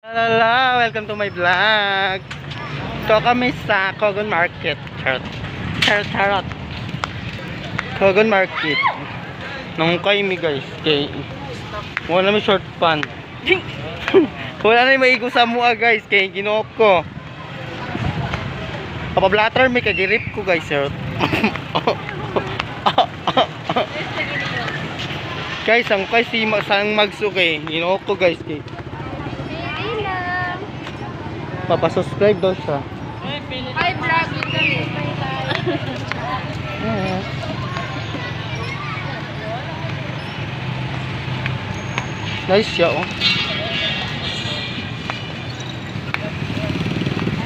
Lala, welcome to my vlog. Ito kami sa Cogon Market. Charot. Charot, charot. Cogon Market. Nung kay mi, guys, kay wala mi short pan. Wala na maigo sa mua, guys, kay Ginoo ko. Pablatter mi kay girip ko, guys, charot. Guys, ang kay si sang magsukay, Ginoo ko, guys, kay Pili lang. Papasubscribe daw siya. Hi, vlog. Kami. Yes. Nice siya, oh.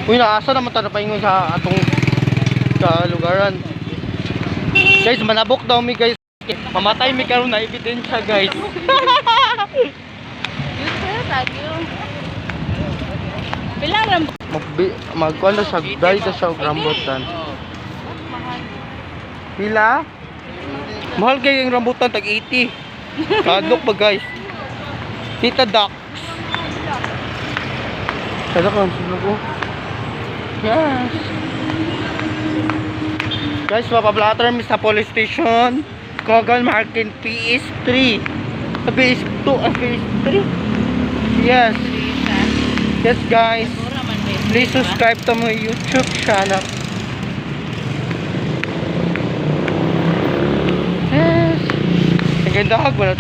Uy, naasa naman tayo paingon sa atong sa lugaran. Guys, manabok daw mi, guys. Mamatay mi karon na ebidensya, guys. Pila ram. Mag magkuan na siya, dry na siya og rambutan. Pila? Mahal kayo yung rambutan, tag 80. Kadlok ba, guys? Tita Ducks. Sada ka, ang ko. Yes. Guys, mapablatter mi sa police station. Kogon Market PS3. Ah, PS2, ah, PS3. Yes. Yes, guys. Please subscribe to my YouTube channel. Yes. Ang ganda hag, wala